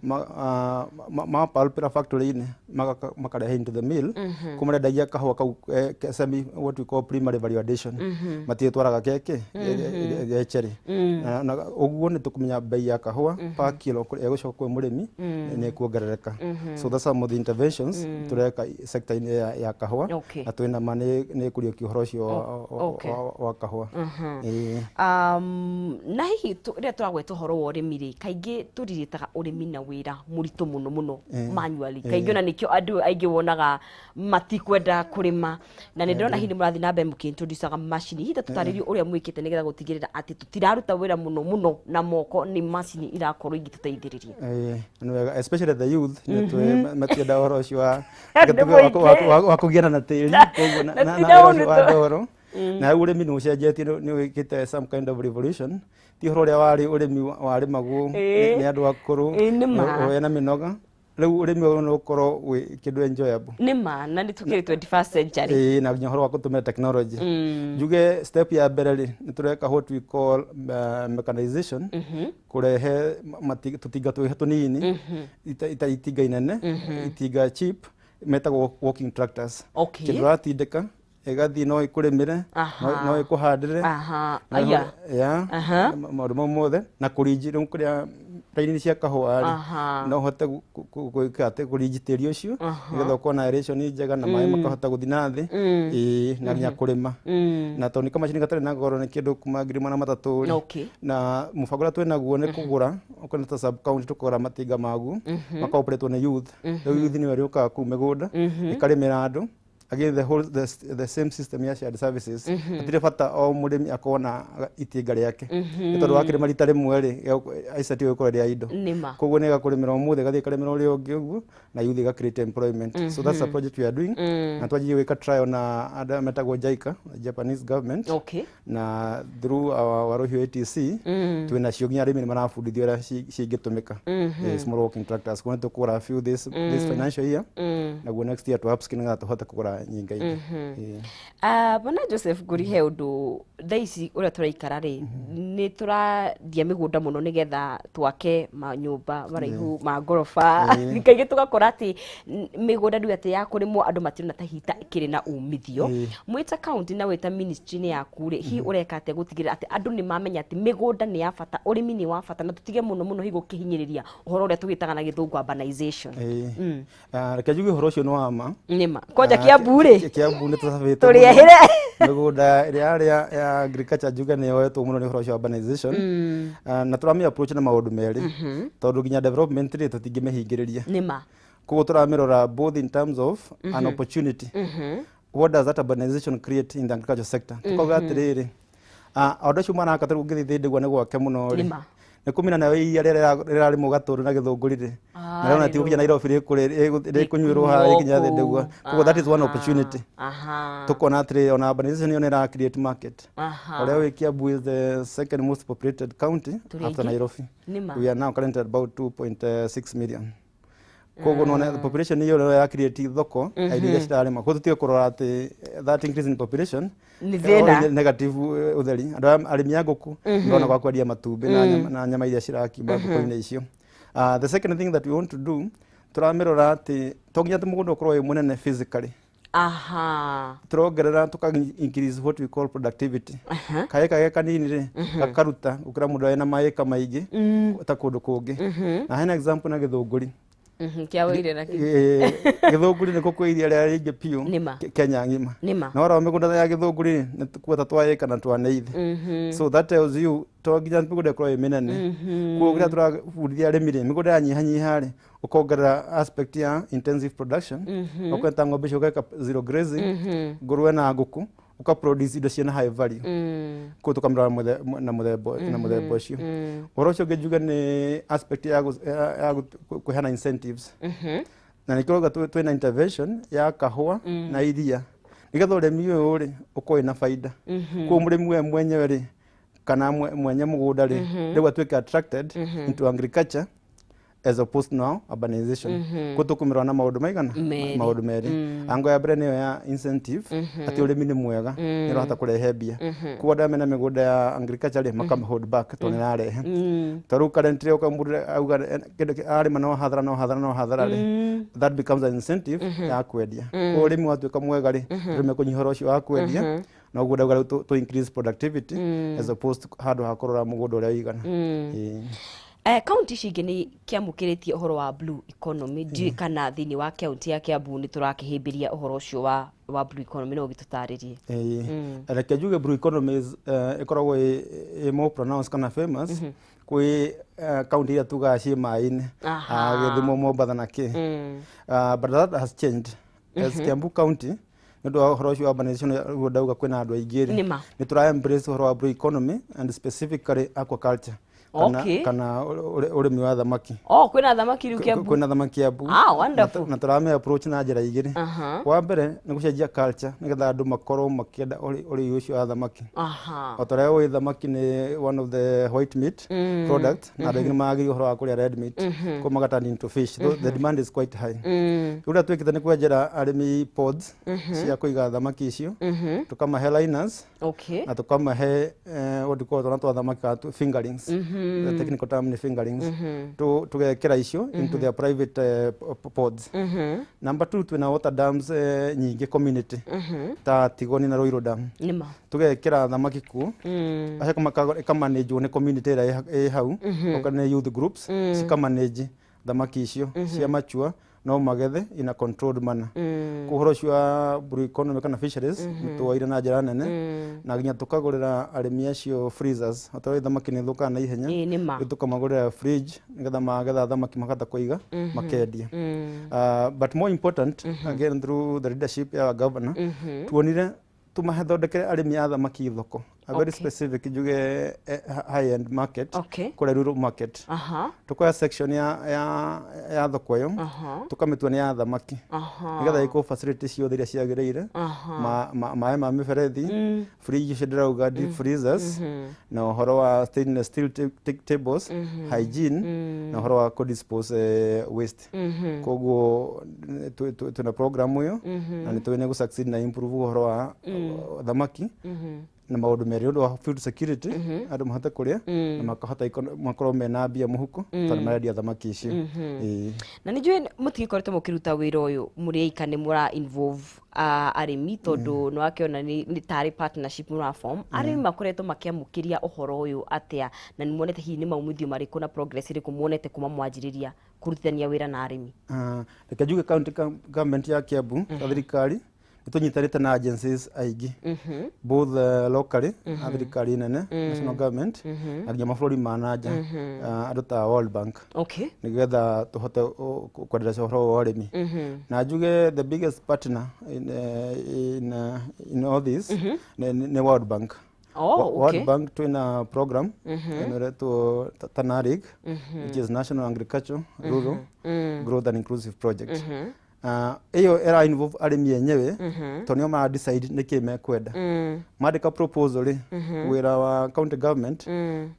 ma pulpĩra factory-inĩ, makarehe into the mill kũu marendagia kahũa kau semi, what we call primary value addition, matigĩtwaraga keke gecherĩ. Na ũguo nĩ tũkũmenya bei ya kahũa per kilo ĩgũcoka kwĩ mũrĩmi nĩ ĩkuongerereka. So that's some of the interventions tũreka sector-inĩ ya kahũa. Na twĩna ma nĩ kũriũkia ũhoro ũcio wa kahũa. Ĩĩ. Na hihi rĩrĩa tũragweta ũhoro wa ũrĩmi rĩ, kaingĩ tũrirĩtaga ũrĩmi na wĩra mũritũ mũno mũno, manually kaingĩ, ona nĩkĩo andũ aingĩ wonaga matikwenda kũrĩma. Na nĩ ndĩrona hihi nĩ mũrathiĩ na mbere mũkĩintroducaga macini. Hihi ta tũtarĩrie ũrĩa mwĩkĩte nĩgetha gũtigĩrĩra atĩ tũtiraruta wĩra mũno mũno na moko, nĩ macini irakorwo igĩtũteithĩrĩria? Ĩĩ, nĩ wega, especially the youth nĩ matienda ũhoro ũcio wa Nĩ mũingĩ. wa kũgiana na tĩri, koguo Na na ti wĩra ũcio wa ũndũ. ndoro. Na rĩu ũrĩmi nĩ ũcenjetie, nĩ wĩkĩte some kind of revolution, ti ũhoro ũrĩa warĩ ũrĩmi warĩmagwo nĩ andũ akũrũ Ĩĩ, nĩ ma. wĩna mĩnoga. Rĩu ũrĩmi ũyũ nĩ ũkorwo wĩ kĩndũ enjoyable. Nĩ ma, na nĩ tũkĩrĩ 21st century. Ĩĩ, na nginya ũhoro wa gũtũmĩra technology. Njuge step ya mbere rĩ, nĩ tũreka what we call mechanization, kũrehe tũtinga twĩho tũnini, itarĩ itinga inene, itinga cheap metagwo walking tractors. Kĩndũ ũratindĩka ĩgathiĩ, no ĩkũrĩmĩre, no ĩkũhandĩre, Aya. ya maũndũ mau mothe, na kũrinji rĩu kũrĩa raini cia kahũa rĩ, no ũhote gwĩka atĩ kũrinji tĩri ũcio nĩgetha ũkorwo na aeration njega na maĩ makahota gũthiĩ na thĩ. Ĩĩ, na nginya kũrĩma, na tondũ nĩ kamacini gatarĩ na goro, nĩ kĩndũ kuma 300,000 rĩ. Na mũbango ũrĩa twĩnaguo nĩ kũgũra okorwo nĩ ta sub county, tũkũgũra matinga maguo makaoperatwo nĩ youth. Rĩu youth nĩyo ĩrĩũkaga kũu mĩgũnda ĩkarĩmĩra andũ. Again, the same system ya shared services, hatirĩ bata o mũrĩmi akorwo na itinga rĩake, nĩ tondũ wakĩrĩma rita rĩmwe rĩ, aica tiyo ĩgũkorwo ĩrĩ ya indo. Nĩ ma. Koguo nĩ ĩgakũrĩmĩra ũmũthĩ, ĩgathiĩ ĩkarĩmĩra ũrĩa ũngĩ ũguo, na youth ĩga create employment. So that's a project we are doing, na twanjirie gwĩka trial na andũ metagwo JICA, Japanese government, na through our Waruhiu ATC twĩna cio, nginya arĩmi nĩ marabundithio ũrĩa cingĩtũmĩka. Small walking tractors, kuona tũkũgũra few this financial year, naguo next year tũ upscale nĩgetha tũhote kũgũra nyingaingĩ. Ĩĩ. Ah, bwana Joseph Ngũri, he ũndũ thaa ici ũrĩa tũraikara rĩ, nĩ tũrandia mĩgũnda mũno nĩgetha twake manyũmba maraihu ma ngoroba. Kaingĩ tũgakora atĩ mĩgũnda rĩu atĩ ya kũrĩmwo andũ matirona ta hita ĩkĩrĩ na umithio. Mwĩta county na wĩta ministry-inĩ yaku rĩ, hihi ũreka atĩa gũtigĩrĩra atĩ andũ nĩ mamenya atĩ mĩgũnda nĩ ya bata, ũrĩmi nĩ wa bata, na tũtige mũno mũno hihi gũkĩhinyĩrĩria ũhoro ũrĩa tũgĩtaga na gĩthũngũ urbanization? Ĩĩ. Ah, reke njuge ũhoro ũcio nĩ wa ma. Nĩma kwanja Kiambu rĩ, Kiambu nĩ tũcabĩte tũrĩehĩre mĩgũnda ĩrĩa yarĩ ya agriculture, njuge nĩ yoetwo mũno nĩ ũhoro ũcio wa urbanization. Ah, na tũramĩ approach na maũndũ merĩ, tondũ nginya development rĩ, tũtingĩmĩhingĩrĩria. Nĩma. Koguo tũramĩrora both in terms of an opportunity, what does that urbanization create in the agriculture sector? Tukauga atĩrĩrĩ, andũ acio maraka, tarĩu ũngĩthiĩ Thĩndĩgua nĩ gwake mũno rĩ, Nĩma. nĩ kũmina nayo iria rĩrĩa rĩrarĩmwo Gatũndũ na Gĩthũngũri rĩ, na rĩona ti gũkinya Nairobi, rĩkũnyuĩrwo haha rĩkinya Thĩndĩgua. Koguo that is one opportunity. Tukona atĩrĩrĩ, ona urbanization ĩyo nĩ ĩra create market. Ũrĩa wĩ Kiambu is the second most populated county Tũrĩ after aingĩ. Nairobi. Nĩma. We are now currently at about 2.6 million. Koguo nona population ĩyo nĩyo ya create thoko ya irio iria cirarĩma. Koguo tũtige kũrora atĩ that increase in population Nĩ thĩna. Negative ũtheri. Andũ aya arĩmi a ngũkũ ndona gwa kwendia matumbĩ na nyama iria cirakiuma ngũkũ-inĩ icio. The second thing that we want to do, tũramĩrora atĩ to nginya atĩ mũgũnda ũkorwo wĩ mũnene physically. Turongerera tuka increase what we call productivity. Kaĩka ge kanini rĩ, gakaruta gũkĩra mũndũ ena maĩka maingĩ ta kũndũ kũngĩ. Na hena example na Gĩthũngũri. Kĩa na Gĩthũngũri nĩkuo kwĩ iria rĩrĩa rĩingĩ biũ Kenya ng'ima. Na warora mĩgũnda ya Gĩthũngũri nĩ kuota twa ĩka na twa neithi. So that tells you to nginya mĩgũnda ĩkorwo ĩ mĩnene. Koguo kĩrĩa tũrabundithia arĩmi rĩ, mĩgũnda yanyihanyiha rĩ, ũkongerera aspect ya intensive production. Okorwo ta ng'ombe icio ũgeka zero grazing, ngũrwe na ngũkũ, ũka produce indo ciĩna high value. Koguo tũkamĩrora na mũthemba ũcio. Ũhoro ũcio ũngĩ njuge nĩ aspect ya kũheana incentives. Na nĩkĩo ũrauga twĩna intervention ya kahũa na iria, nĩgetha ũrĩmi ũyũ rĩ ũkorwo wĩna baida. Koguo mũrĩmi we mwenyewe rĩ, kana mwenye mũgũnda rĩ, rĩu atuĩke attracted into agriculture as opposed now urbanization. Koguo tũkũmĩrora na maũndũ maigana? Maũndũ merĩ. Ango ya mbere nĩyo ya incentive, atĩ ũrĩmi nĩ mwega, nĩ ũrahota kũrehe mbia. Koguo andũ arĩa mena mĩgũnda ya agriculture rĩ, makama hold back tondũ nĩ ĩrarehe. Ta rĩu currently ũka mũndũ auga arĩma no hathara no hathara no hathara rĩ, that becomes an incentive ya kwendia. Koguo ũrĩmi watuĩka mwega rĩ, andũ mekũnyihia ũhoro ũcio wa kwendia, na ũguo ndauga rĩu to increase productivity as opposed to handũ ha kũrora mũgũnda ũrĩa ũigana. Kaunti ici ingĩ nĩ kĩamũkĩrĩtie ũhoro wa blue economy, ndiũĩ kana thĩinĩ wa kaunti ya Kiambu nĩ tũrakĩhĩmbĩria ũhoro ũcio wa blue economy, no ũgĩtũtarĩrie. Reke njuge blue economy ĩkoragwo ĩ more pronounced kana famous kwĩ kaunti iria tugaga ciĩ maĩ-inĩ, Gĩthumo, Mombatha na kĩ. But that has changed as Kiambu County nĩ ũndũ wa ũhoro ũcio wa urbanization, ũguo ndauga kwĩna andũ aingĩ rĩ, nĩ tũra embrace ũhoro wa blue economy and specifically aquaculture kana ũrĩmi wa thamaki. Oh, kwĩna thamaki rĩu Kiambu? Kwĩna thamaki Kiambu. Ah, wonderful. Na tũrame approach na njĩra igĩrĩ. Wa mbere nĩ gũcenjia culture nĩgetha andũ makorwo makĩenda ũrĩi ũcio wa thamaki. O ta ũrĩa ũĩ thamaki nĩ one of the white meat product, na andũ aingĩ nĩ magĩrĩire ũhoro wa kũrĩa red meat, koguo maga turn into fish. Though the demand is quite high. Rĩu ũrĩa twĩkĩte nĩ kwenjera arĩmi pods cia kũiga thamaki icio, tũkamahe liners na tũkamahe what do you call twana twa thamaki kana fingerlings. The technical term nĩ fingerlings. Tũgekĩra icio into their private pods. Number two, twĩna water dams nyingĩ community ta Tigoni na Ruiru Dam. Tũgekĩra thamaki kuo, acoka ĩkamanĩnjwo nĩ community ĩrĩa ĩ hau, okorwo nĩ youth groups cikamanĩnji thamaki icio cia machua no magethe in a controlled manner. Koguo ũhoro ũcio wa blue economy kana fisheries nĩ tuoire na njĩra nene, na nginya tũkagũrĩra arĩmi acio freezers. O ta ũrĩa thamaki nĩ ithũkaga na ihenya, rĩu tũkamagũrĩra fridge nĩgetha magetha thamaki makahota kũiga makendia. But more important, again through the leadership ya governor, tuonire tũmathondekere arĩmi a thamaki thoko, a very specific njuge high end market, kũrĩa rural market. Tukoya section ya thoko ĩyo, tũkamĩtua nĩ ya thamaki, nĩgetha ĩkwo facility ciothe iria ciagĩrĩire, maĩ ma mĩberethi, fridge icio ndĩrauga, deep freezers, na ũhoro wa stainless steel tables, hygiene, na ũhoro wa kũ dispose waste. Koguo twĩna program ĩyo na nĩ tũĩ nĩ gũ succeed na improve ũhoro wa thamaki na maũndũ merĩ, ũndũ wa food security, andũ mahote kũrĩa na makahota makorwo mena mbia mũhuko tondũ marendia thamaki icio. Na nĩ njũĩ mũtigĩkoretwo mũkĩruta wĩra ũyũ mũrĩ aika, nĩ mũra involve arĩmi, tondũ nĩ wakĩona nĩ tarĩ partnership mũra form. Arĩmi makoretwo makĩamũkĩria ũhoro ũyũ atĩa, na nĩ muonete hihi nĩ maumithio marĩkũ na progress ĩrĩkũ muonete kuma mwanjĩrĩria kũrutithania wĩra na arĩmi? Reke njuge county government ya Kiambu ta thirikari nĩ tũnyitanĩte na agencies aingĩ, both locally na thirikari nene, national government, na nginya mabũrũri ma na nja, andũ ta World Bank, nĩgetha tũhote kwendeleza ũhoro wa ũrĩmi. Na njuge the biggest partner in all this nĩ World Bank. World Bank twĩna program ĩno ĩretwo TANARIG, which is National Agriculture Rural Growth and Inclusive Project. Ĩyo ĩra involve arĩmi enyewe tondũ nĩo mara decide nĩkĩ mekwenda. Mandĩka proposal rĩ, wĩra wa county government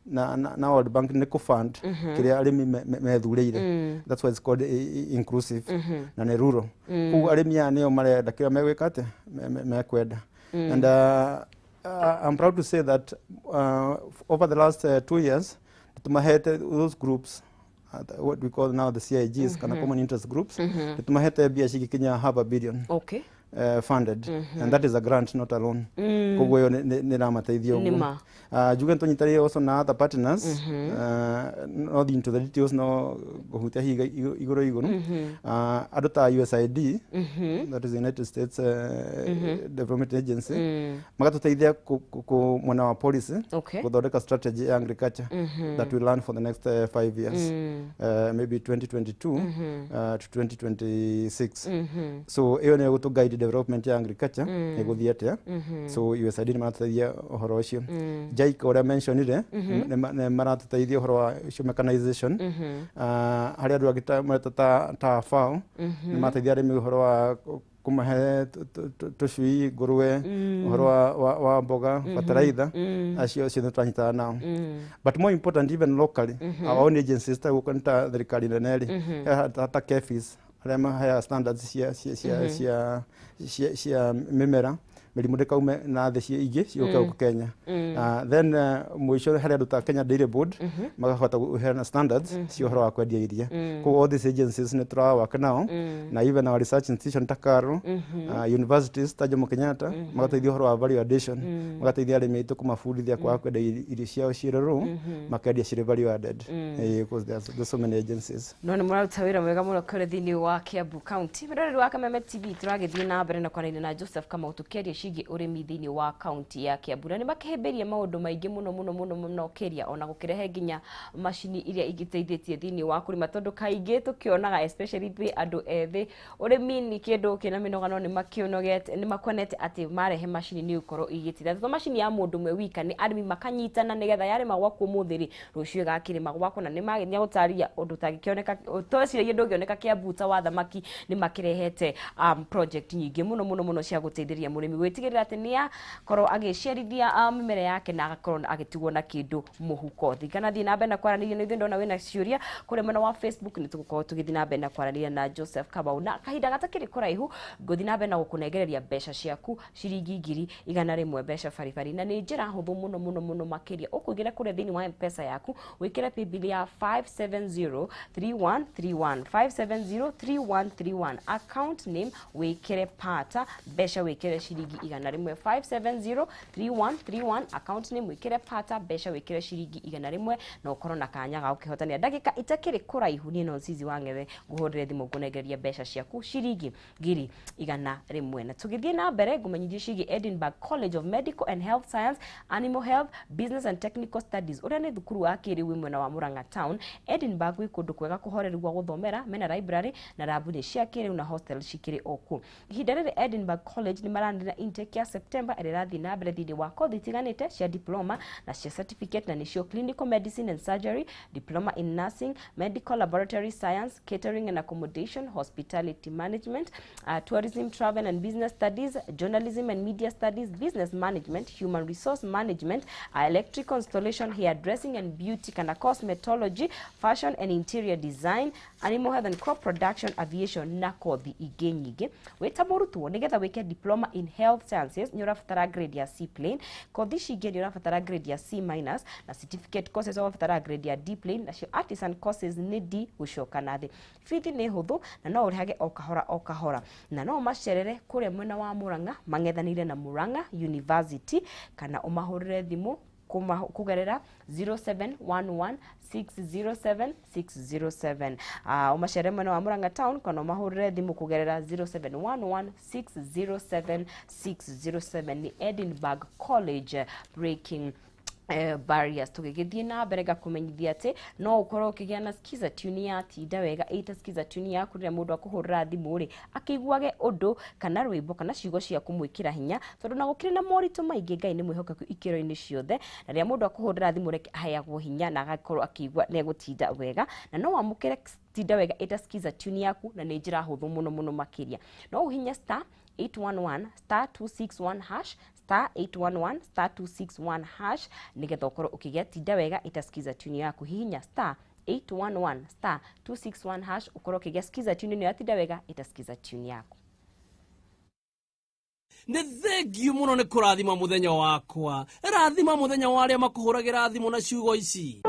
na World Bank nĩ kũ fund kĩrĩa arĩmi methurĩire. That's why it's called inclusive na nĩ rural. Koguo arĩmi aya nĩo marenda kĩrĩa megwĩka atĩa, mekwenda. And I'm proud to say that over the last 2 years tumahete those groups, what we call now the CIGs, kana common interest groups, tumahete mbia cigĩkinya half a billion. funded, and that is a grant, not a loan. Koguo ĩyo nĩ ĩramateithia ũguo. Nĩma. Njuge nĩ tũnyitanĩire also na other partners, not into the details, no ngũhutia hihi igũrũ igũrũ. Andũ ta USAID, that is the United States Development Agency, magatũteithia mwena wa policy, gũthondeka strategy ya agriculture that we run for the next 5 years, maybe 2022 to 2026. So ĩyo nĩyo gũtũ guide development ya agriculture ĩgũthiĩ atĩa. So USAID nĩ maratũteithia ũhoro ũcio. JICA, ũrĩa mentionire, nĩ maratũteithia ũhoro wa ũcio mechanization. Harĩ andũ angĩ mareta ta FAO, nĩ marateithia arĩmi ũhoro wa kũmahe tũcui, ngũrwe, ũhoro wa mboga, fertilizer. Acio ciothe tũranyitana nao. But more important, even locally, our own agencies, ta gũkũ nĩ ta thirikari nene rĩ, ta KEPHIS, arĩa maheaga standards cia mĩmera, mĩrimũ ndĩkaume na thĩ cia ingĩ ciũke gũkũ Kenya. Then mũico harĩ andũ ta Kenya Dairy Board, makahota kũheana standards cia ũhoro wa kwendia iria. Koguo all these agencies nĩ tũrawaka nao, na even our research institution ta KALRO, universities ta Jomo Kenyatta, magateithia ũhoro wa value addition, magateithia arĩmi aitũ kũmabundithia kwaga kwenda irio ciao cirĩ raw, makendia cirĩ value added. Because there's so many agencies. No nĩ mũraruta wĩra mwega mũno kũrĩ thĩinĩ wa Kiambu County. Mũroreri wa Kameme TV, tũragĩthiĩ na mbere na kwaranĩria na Joseph Kamau tũkĩaria ciĩgiĩ ũrĩmi thĩinĩ wa kaunti ya Kiambu, na nĩ makĩhĩmbĩria maũndũ maingĩ mũno mũno mũno mũno kĩria ona gũkĩrehe nginya macini iria ingĩteithĩtie thĩinĩ wa kũrĩma, tondũ kaingĩ tũkĩonaga, especially ithuĩ andũ ethĩ, ũrĩmi nĩ kĩndũ kĩna mĩnoga, no nĩ makĩonogete, nĩ makonete atĩ marehe macini nĩ gũkorwo igĩteithia, tondũ macini ya mũndũ ũmwe wika nĩ arĩmi makanyitana nĩgetha yarĩma gwaku ũmũthĩ rĩ, rũciũ ĩgakĩrĩma gwaku. Na nĩ magĩthiĩ gũtarĩria ũndũ ũtangĩkĩoneka, tweciragia ndũngĩoneka Kiambu, ta wa thamaki. Nĩ makĩrehete project nyingĩ mũno mũno mũno cia gũteithĩrĩria mũrĩmi gwĩtigĩrĩra atĩ nĩ akorwo agĩciarithia mĩmera yake na agakorwo agĩtigwo na kĩndũ mũhuko. Thikana thiĩ na mbere na kwaranĩria na ithuĩ. Ndona wĩna ciũria kũrĩa mwena wa Facebook, nĩ tũgũkorwo tũgĩthiĩ na mbere na kwaranĩria na Joseph Kamau. Na kahinda gatakĩrĩ kũraihu ngũthiĩ na mbere na gũkũnengereria mbeca ciaku, ciringi 100,000, mbeca baribari, na nĩ njĩra hũthũ mũno mũno mũno makĩria. Ũkũingĩra kũrĩa thĩinĩ wa M-Pesa yaku, wĩkĩre paybill ya 5703131, 5703131, account name wĩkĩre Pata, mbeca wĩkĩre ciringi 100. 5703131, account name wĩkĩre Pata, mbeca wĩkĩre ciringi 100, na ũkorwo na kanya ga gũkĩhotanĩra. Ndagĩka itakĩrĩ kũraihu, niĩ no Nzizi wa Ng'ethe ngũhũrĩre thimũ ngũnengereria mbeca ciaku ciringi 100,000. Na tũgĩthiĩ na mbere, ngũmenyithie ciĩgiĩ Edinburgh College of Medical and Health Science, Animal Health, Business and Technical Studies, ũrĩa nĩ thukuru wa kĩrĩu wĩ mwena wa Murang'a Town. Edinburgh gwĩ kũndũ kwega kũhoreru gwa gũthomera, mena library na rabu nĩ cia kĩrĩu na hostel cikĩrĩ o kuo. Ihinda rĩrĩ Edinburgh College nĩ maranĩra intake ya September ĩrĩa ĩrathiĩ na mbere thĩinĩ wa kothi itiganĩte cia diploma na cia certificate, na nĩcio clinical medicine and surgery, diploma in nursing, medical laboratory science, catering and accommodation, hospitality management, tourism, travel and business studies, journalism and media studies, business management, human resource management, electrical installation, hairdressing and beauty kana cosmetology, fashion and interior design, animal health and crop production, aviation na kothi ingĩ nyingĩ. Wĩ ta mũrutwo, nĩgetha wĩke diploma in health sciences nĩ ũrabatara grade ya C plain. Kothi ici ingĩ nĩ ũrabatara grade ya C minus, na certificate courses ũrabatara grade ya D plain, nacio artisan courses nĩ D gũcoka na thĩ. Bithi nĩ hũthũ na no ũrĩhage o kahora o kahora, na no macerere kũrĩa mwena wa Murang'a, mang'ethanĩire na Murang'a University, kana ũmahũrĩre thimũ kũgerera 0711 607 607. Ũmacerere mwena wa Murang'a Town kana ũmahũrĩre thimũ kũgerera 0711 607 607. Nĩ Edinburgh College, breaking barriers. Tũgĩgĩthiĩ na mbere, ngakũmenyithia atĩ no ũkorwo ũkĩgĩa na skiza tune ya Tinda Wega. Ĩta skiza tune yaku rĩrĩa mũndũ akũhũrĩra thimũ rĩ, akĩiguage ũndũ kana rwĩmbo kana ciugo cia kũmwĩkĩra hinya, tondũ na gũkĩrĩ na moritũ maingĩ, Ngai nĩ mwĩhokeku ikĩro-inĩ ciothe. Na rĩrĩa mũndũ akũhũrĩra thimũ, reke aheagwo hinya na agakorwo akĩigua nĩ egũtinda wega. Na no wamũkĩre Tinda Wega ĩta skiza tune yaku, na nĩ njĩra hũthũ mũno mũno makĩria. No ũhinye star 811 star 261 hash, star 811 star 261 hash, nĩgetha ũkorwo ũkĩgĩa Tinda Wega ĩta skiza tune yaku. Hihinya star 811 star 261 hash, ũkorwo ũkĩgĩa skiza tune ĩno ya Tinda Wega ĩta skiza tune yaku. Nĩ thengiũ mũno nĩ kũrathima mũthenya wakwa. Rathima mũthenya wa arĩa makũhũragĩra thimũ na ciugo ici.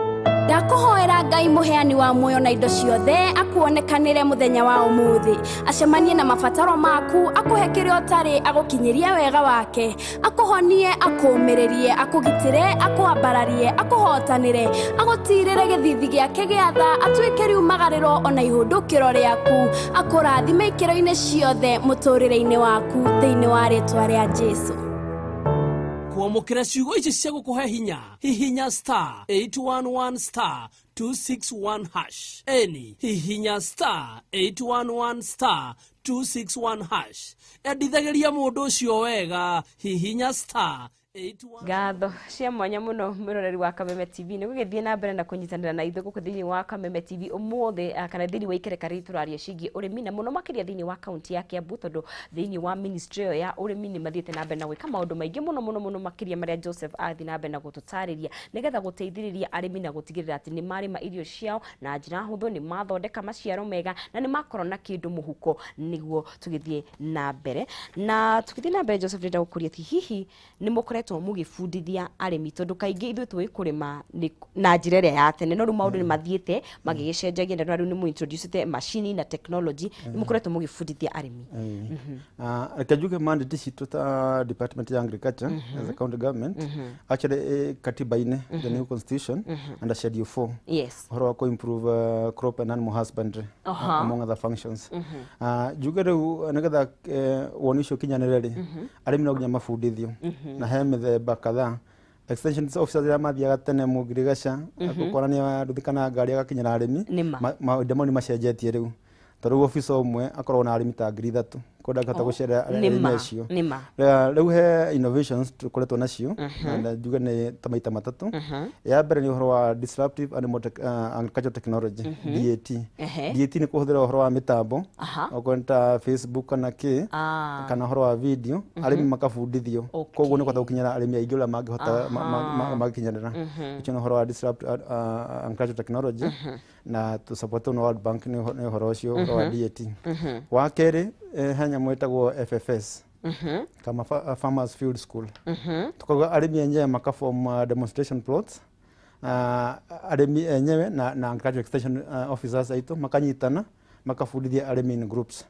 Ndakũhoera Ngai mũheani wa muoyo na indo ciothe akuonekanĩre mũthenya wa ũmũthĩ, acemanie na mabataro maku, akũhe kĩrĩa ũtarĩ, agũkinyĩrie wega wake, akũhonie, akũũmĩrĩrie, akũgitĩre, akwambararie, akũhotanĩre, agũtirĩre gĩthithi gĩake gĩa tha, atuĩke riumagarĩro ona ihũndũkĩro rĩaku, akũrathime ikĩro-inĩ ciothe mũtũrĩre-inĩ waku thĩinĩ wa rĩtwa rĩa Jesu. Kwamũkĩra ciugo ici cia gũkũhe hinya, hihinya star 811 star 261 hash. Eni, hihinya star 811 star 261 hash. Endithagĩria mũndũ ũcio wega, hihinya star 81. Ngatho cia mwanya muno mwiroreri wa Kameme TV nĩ gũgĩthiĩ na mbere na kũnyitanĩra na ithuĩ gũkũ thĩinĩ wa Kameme TV ũmũthĩ, kana thĩinĩ wa ikereka rĩrĩ tũraria ciĩgiĩ ũrĩmi na mũno makĩria thĩinĩ wa kaunti ya Kiambu, tondũ thĩinĩ wa ministry ĩyo ya ũrĩmi nĩ mathiĩte na mbere na gwĩka maũndũ maingĩ mũno mũno mũno makĩria marĩa Joseph athiĩ na mbere na gũtũtarĩria nĩgetha gũteithĩrĩria arĩmi na gũtigĩrĩra atĩ nĩ marĩma irio ciao na njĩra hũthũ, nĩ mathondeka maciaro mega na nĩ makorwo na kĩndũ mũhuko nĩguo tũgĩthiĩ na mbere. Na tũgĩthiĩ na mbere, Joseph, ndĩrenda gũkũria atĩ hihi nĩ mũkoretwo mũgĩbundithia arĩmi, tondũ kaingĩ ithuĩ tũĩ kũrĩma na njĩra ĩrĩa ya tene, no rĩu maũndũ nĩ mathiĩte magĩgĩcenjagia na rĩu nĩ mũintroducĩte macini na technology, nĩ mũkoretwo mũgĩbundithia arĩmi? Reke njuge mandate citũ ta department ya agriculture as a county government, actually, katiba-inĩ, the new constitution, under schedule 4, ũhoro wa kũ-improve crop and animal husbandry, among other functions. Njuge rĩu nĩgetha woni ũcio ũkinyanĩre rĩ, arĩmi no nginya mabundithio na he mĩthemba kadhaa. Extension officers arĩa mathiaga tene mũngirigaca gũkorania nduthi kana ngari agakinyĩra arĩmi, Nĩma. Maũndũ mau nĩ macenjetie rĩu, tondũ rĩu officer ũmwe akoragwo na arĩmi ta 3,000, koguo ndangĩhota gũcerera arĩmi acio. Rĩu he innovations tũkoretwo nacio na njuge nĩ ta maita matatũ. Ya mbere nĩ ũhoro wa disruptive animal agricultural technology, DAT. DAT nĩ kũhũthĩra ũhoro wa mĩtambo, okorwo nĩ ta Facebook kana kĩ, kana ũhoro wa video, arĩmi makabundithio. Koguo nĩ kũhota gũkinyĩra arĩmi aingĩ ũrĩa mangĩhota mangĩkinyanĩra. Ũcio nĩ ũhoro wa disruptive agricultural technology na tũsupportwo na World Bank nĩ ũhoro ũcio, ũhoro wa DAT. Wa kerĩ, he nyamũ ĩtagwo FFS kama Farmers Field School. Tukauga arĩmi enyewe makaform demonstration plots, arĩmi enyewe na agricultural extension officers aitũ makanyitana makabundithia arĩmi in groups.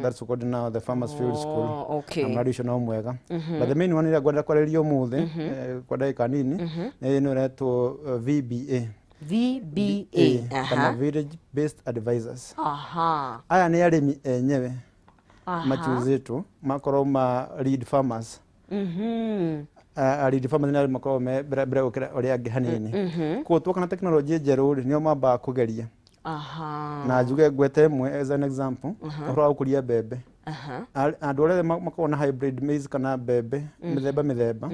That's called now the Farmers Field School. Na mũradi ũcio no mwega, but the main one ĩrĩa ngwenda kwarĩrĩria ũmũthĩ, kwa ndagĩka nini, nĩ ĩno ĩretwo VBA. VBA. Kana Village Based Advisors. Aya nĩ arĩmi enyewe machuzĩtwo makorwo ma lead farmers. Lead farmers nĩ arĩa makoragwo me mbere mbere gũkĩra ũrĩa angĩ hanini. Koguo tuoka na tekinoronjĩ njerũ rĩ, nĩo mambaga kũgeria. Na njuge ngwete ĩmwe as an example, ũhoro wa gũkũria mbembe. Andũ arĩa makoragwo na hybrid maize kana mbembe mĩthemba mĩthemba,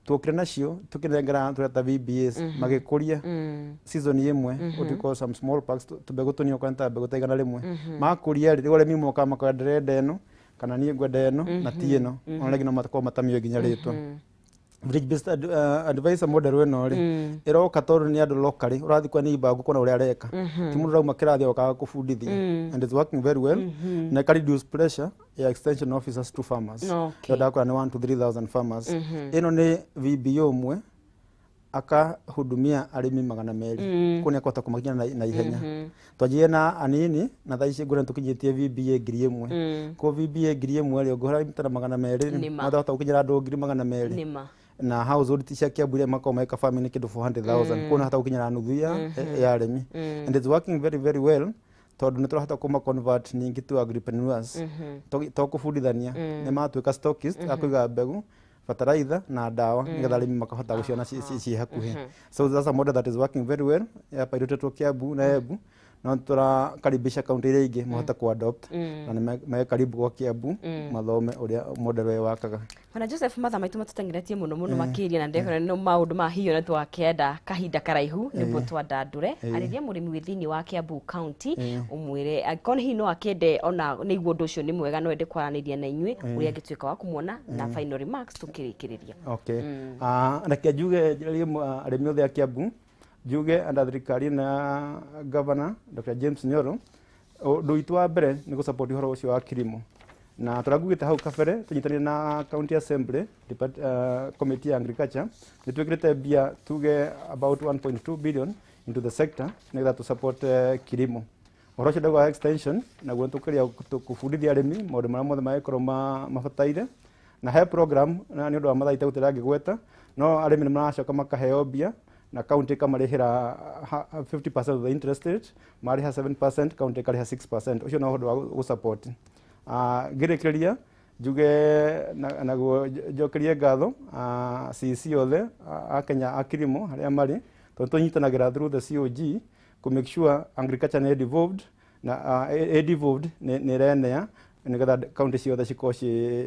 tuokire nacio tukĩnengera tũreta VBAs magĩkũria season ĩmwe, what we call some small packs, tũmbegũ tũnini, okorwo nĩ ta mbegũ ta 100. Makũria rĩ, rĩu arĩmi mokaga makoya, ndĩrenda ĩno kana niĩ ngwenda ĩno na ti ĩno, ona rĩngĩ no makorwo matamĩũĩ nginya rĩtwa. Village based advisor model ĩno rĩ, ĩroka tondũ nĩ andũ locally ũrathiĩ kwa neighbor waku kuona ũrĩa areka, ti mũndũ ũrauma kĩrathi okaga kũbundithia, and it's working very well na ĩka reduce pressure ya extension officers to farmers. Ĩyo ndakora nĩ 1 to 3000 farmers. Ĩno nĩ VBO ũmwe akahudumia arĩmi 200, kũu nĩ akũhota kũmakinya na ihenya. Twanjirie na anini na thaa ici ngũrani tũkinyĩtie VBA 1,000. Koguo VBA 1,000 rĩ, ũngĩhũra ta 200 rĩ, Nĩma. no gũkinyĩra andũ 200,000. Na household cia Kiambu iria makoragwo magĩka farming nĩ kĩndũ 400,000, koguo nĩ gũkinyĩra nuthu ya arĩmi, and it's working very very well tondũ nĩ tũrahota kũma convert ningĩ to agripreneurs. To kũbundithania, nĩ matuĩka stockist a kũiga mbegũ, fertilizer na ndawa nĩgetha arĩmi makahota gũciona ciĩ hakuhĩ. So that's a model that is working very well, ya pilotetwo Kiambu na Embu, no tũrakaribisha kaunti iria ingĩ mahote ku-adopt na nĩ me karibu gwa Kiambu mathome ũrĩa model ĩyo wakaga. Bwana Joseph, mathaa maitũ matũteng'eretie mũno mũno makĩria na ndekora no maũndũ ma hiyo na twakĩenda kahinda karaihu nĩguo twandandũre. Arĩria mũrĩmi wĩ thĩinĩ wa Kiambu County, ũmwĩre angĩkorwo hihi no akĩende ona nĩguo ũndũ ũcio nĩ mwega, no ende kwaranĩria na inyuĩ, ũrĩa angĩtuĩka wa kũmuona, na final remarks tũkĩrĩkĩrĩria. Okay. Reke njuge njĩrĩrie arĩmi othe a Kiambu, njuge under thirikari na Governor Dr. James Nyoro, ũndũ witũ wa mbere nĩ gũ support ũhoro ũcio wa kilimo. Na tũragugĩte hau kabere tũnyitanĩire na county assembly committee ya agriculture, nĩ twĩkĩrĩte mbia tuge about 1.2 billion into the sector nĩgetha tũ support kilimo. Ũhoro ũcio ndauga wa extension naguo tũkĩria kũbundithia arĩmi maũndũ marĩa mothe mangĩkorwo mabataire, na he program na nĩ ũndũ wa mathaa itagũtĩra ngĩgweta, no arĩmi nĩ maracoka makaheo mbia na county ĩkamarĩhĩra 50% of the interest rate, marĩha 7%, county ĩkarĩha 6%. Ũcio no ũndũ wa gũ support. Ngĩrĩkĩrĩria njuge naguo njokerie ngatho CEC othe a Kenya a kilimo harĩa marĩ, tondũ tũnyitanagĩra through the COG kũ make sure agriculture nĩ devolved na devolved nĩ ĩrenea nĩgetha county ciothe cikorwo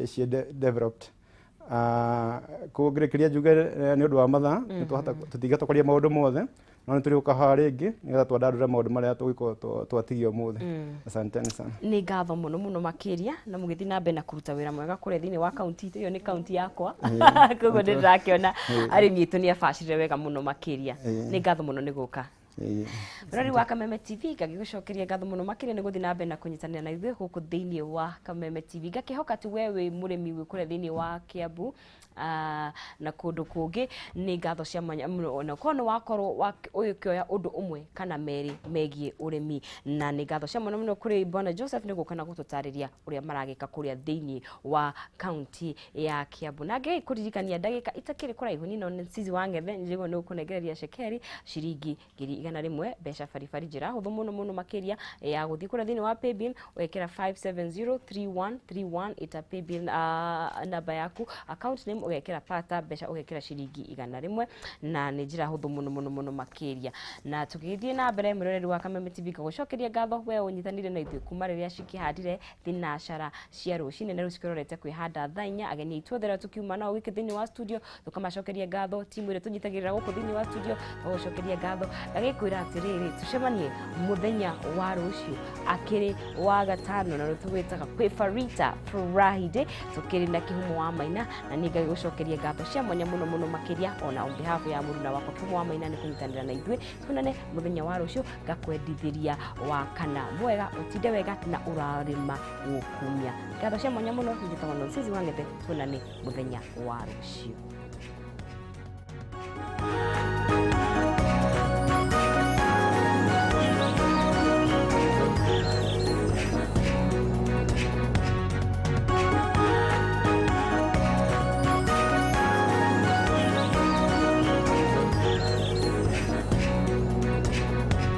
ciĩ developed. Koguo ngĩrĩkĩria njuge nĩ ũndũ wa mathaa nĩtwahota tũtingĩhota kwaria maũndũ mothe, no nĩ tũrĩũka haha rĩngĩ nĩgetha twandandũre maũndũ marĩa tũgĩkorwo twatigia ũmũthĩ. Asanteni sana. Nĩ ngatho mũno mũno makĩria, na mũgĩthiĩ na mbere na kũruta wĩra mwega kũrĩa thĩinĩ wa kaunti itũ. Ĩyo nĩ kaunti yakwa, koguo nĩ ndĩrakĩona arĩmi aitũ nĩ abacĩrĩre wega mũno makĩria. Nĩ ngatho mũno nĩ gũka. Mũrori wa Kameme TV, ngagĩgũcokeria ngatho mũno makĩria nĩ gũthiĩ na mbere na kũnyitanĩra na ithuĩ gũkũ thĩinĩ wa Kameme TV. Ngakĩhoka atĩ we wĩ mũrĩmi wĩ kũrĩa thĩinĩ wa Kiambu na kũndũ kũngĩ, nĩ ngatho cia mwanya mũno ona korwo nĩ wakorwo ũgĩkĩoya ũndũ ũmwe kana merĩ megiĩ ũrĩmi. Na nĩ ngatho cia mwanya mũno kũrĩ Bwana Joseph nĩ gũka na gũtũtarĩria ũrĩa maragĩka kũrĩa thĩinĩ wa kaunti ya Kiambu. Na ngĩkũririkania ndagĩka itakĩrĩ kũraihu nino nĩ Cici wa Ng'ethe njiguo nĩ ũkũnengereria cekeri ciringi 100,000, mbeca baribari, njĩra hũthũ mũno mũno makĩria ya gũthiĩ kũrĩa thĩinĩ wa paybill, ũgekĩra 5703131 ĩta paybill namba yaku, account name ũgekĩra pata, mbeca ũgekĩra ciringi 100, na nĩ njĩra hũthũ mũno mũno mũno makĩria. Na tũgĩthiĩ na mbere, mwĩroreri wa Kameme TV, ngagũcokeria ngatho we ũnyitanire na ithuĩ kuma rĩrĩa cikĩhandire thinacara cia rũcinĩ na rĩu cikĩrorete kwĩhanda thaa 4. Ageni aitũ othe arĩa tũkiuma nao wiki thĩinĩ wa studio tũkamacokeria ngatho, timu ĩrĩa tũnyitagĩrĩra gũkũ thĩinĩ wa studio tũgũcokeria ngatho. Ngagĩkwĩra atĩrĩrĩ, tũcemanie mũthenya wa rũciũ akĩrĩ wa gatano, na tũgwĩtaga kwĩ Farita Friday, tũkĩrĩ na Kĩhumo wa Maina. Na niĩ ngagĩgũcokeria ngatho cia mwanya mũno mũno makĩria ona on behalf ya mũruna wakwa Kĩhumo wa Maina nĩ kũnyitanĩra na ithuĩ. Tuonane mũthenya wa rũciũ, ngakwendithĩria wa kana mwega, ũtinde wega na ũrarĩma gũkumia. Ngatho cia mwanya mũno, njĩtagwo Nonsizi wa Ng'ethe. Tuonane mũthenya wa rũciũ.